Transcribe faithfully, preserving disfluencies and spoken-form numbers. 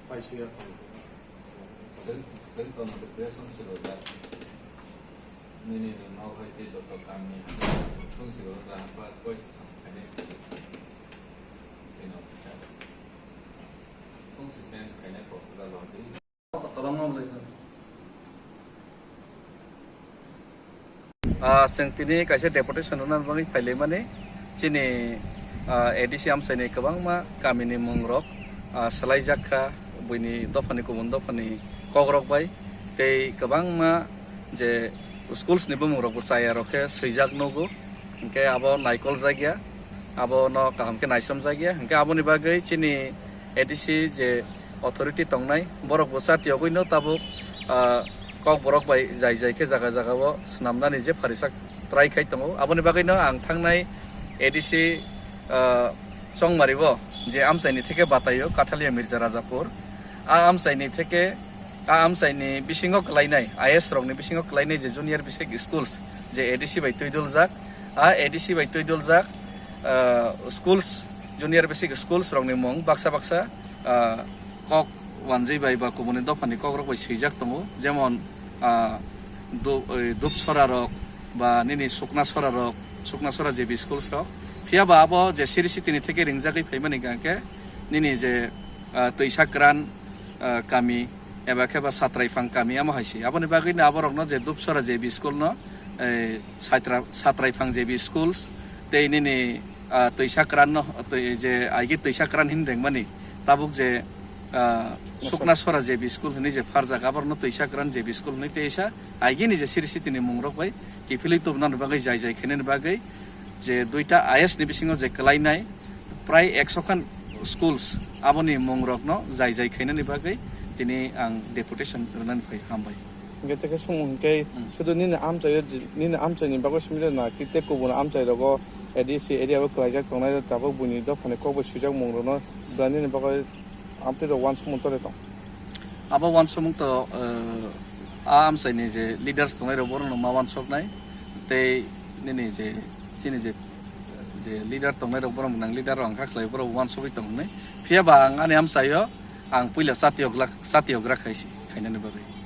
Chwng, chwng tono depression se rwjak. Nini nwng nok hai tei joto kamni hai chwng se rwjak, ba koi se sam khainai se rwjak. Tei no kisa. Chwng se change khainai kok rwjak. Kwbangma bwlai kha. Ah, chwng tini kaisa deputation rwna bagwi phailaimani chini, ah, A D C amchaini kwbangma kamini mungrok, ah, swlaijak kha, buini dophani kubun dophani kokrok bai tei kwbangma je schools ni bumungrokbo chayarok khe swijak nugo, hinkhe abo naikol jakya, abono kaham khe naisom jakya, hinkhe aboni bagwi chini A D C je authority tongnai, borok bo chati yogwino tabuk, ah, kok borok bai jai jai khe jaga jaga o swnamnani je pharisa try khai tongo. Aboni bagwino ang thangnai A D C, ah, Chongmari o je amchaini theke bataio Kathalia Mirza Rajapur, a amchaini theke, a amchaini bisingo kwlainai, I S rokni bisingo kwlainai je junior basic schools je A D C bai twiduljak, a A D C bai twiduljak, ah, schools, junior basic schools rokni mung baksa baksa, ah, kok wanjwi bai ba kubuni dophani kokrok bai swijak tongo, jemon, ah, Du-, oi, Dupsora rok ba nini Suknasora rok, Suknasora J B schools rok. Phiya ba abo je Sri City ni theke ringjagwi phaimani hwnkhe nini je, ah, Twisakran, ah, kami eba khe ba Satraiphang kami amo hai se. Aboni bagwi no aborokno je Dupsora J B school no, eh, Satra-, Satraiphang J B schools tei nini, ah, Twisakran no, twi-, je aigi Twisakran hin rengmani tabuk je, ah, Suknasora J B school hinwi je pharjak, aborokno Twisakran J B school hinwi teisa aigini je Sri City ni mungrok bai kiphilwi tubunani bagwi jai jai khainani bagwi je duita I S ni bisingo je kwlainai prai ekso khan schools aboni mungrokno jai jai khainani bagwi tini ang deputation rwnani phai, hambai. Hingke teke sung hingke Hmm. sudu nini amchaio ji-, nini amchaini bagwi simi na ki te kubun amchai rogo A D C area o kwlaijak tongnai tabuk buini dophani kokbai swijak mungrokno swlainani bagwi amtwi rok uansukmung tore tong. Abo uansukmung to, eh, a amchaini je leaders tongnai rok borokno ma uansuknai tei nini je chini je, je leader tongnai rok borok nang leader rok ang kha khlai borok uansugwi tong hwnwi. Phiya ba ang ani amchaio ang puila chatiyoglak-, chatiyogra khai si, khainani bagwi.